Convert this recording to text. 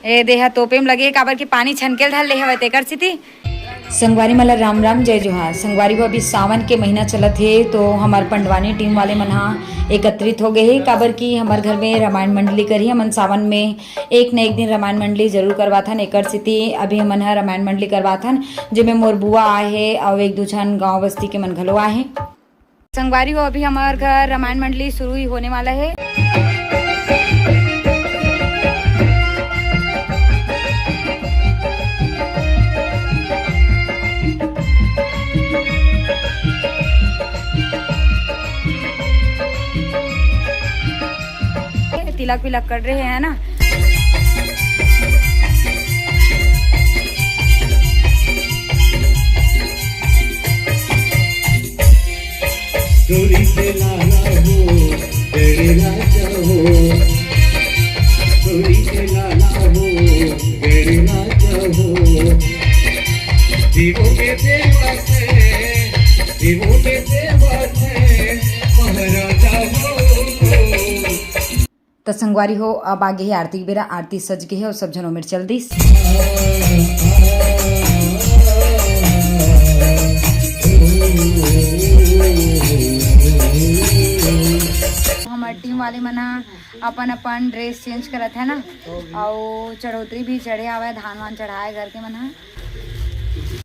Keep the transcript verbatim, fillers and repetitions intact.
ए देहा तोपे म लगे, काबर कि पानी छनके ल धर ले हवय, तेकर सेती। संगवारी मन ल राम राम, जय जोहार। संगवारी हो, अभी सावन के महीना चलत हे, तो हमर पंडवानी टीम वाले मन ह एकत्रित हो गए हे, काबर कि हमर घर में रामायण मंडली करही। हमन सावन में एक न एक दिन रामायण मंडली जरूर करवाथन, एकर सेती अभी हमन ह रामायण मंडली करवाथन, जेमे मोर बुआ आए हे अउ एक दू झन गांव बस्ती के मन घलो आए हे। संगवारी हो, अभी हमर घर रामायण मंडली शुरू ही होने वाला है। तिलक विलक कर रहे हैं ना। गौरी के लाला हो, गणराजा हो, गौरी के लाला हो, गणराजा हो, देवों के देवा है, देवों के देवा है, महाराजा हो। त संगवारी हो, अब आगे हे आरती के बेरा। आरती सज गे हे अउ सब झन ओमेर चल दिस। हमर टीम वाले मन ह अपन अपन ड्रेस चेंज करत हे ना, अउ चढ़ोतरी भी चढ़े हवय, धान वान चढ़ाए घर के मन ह।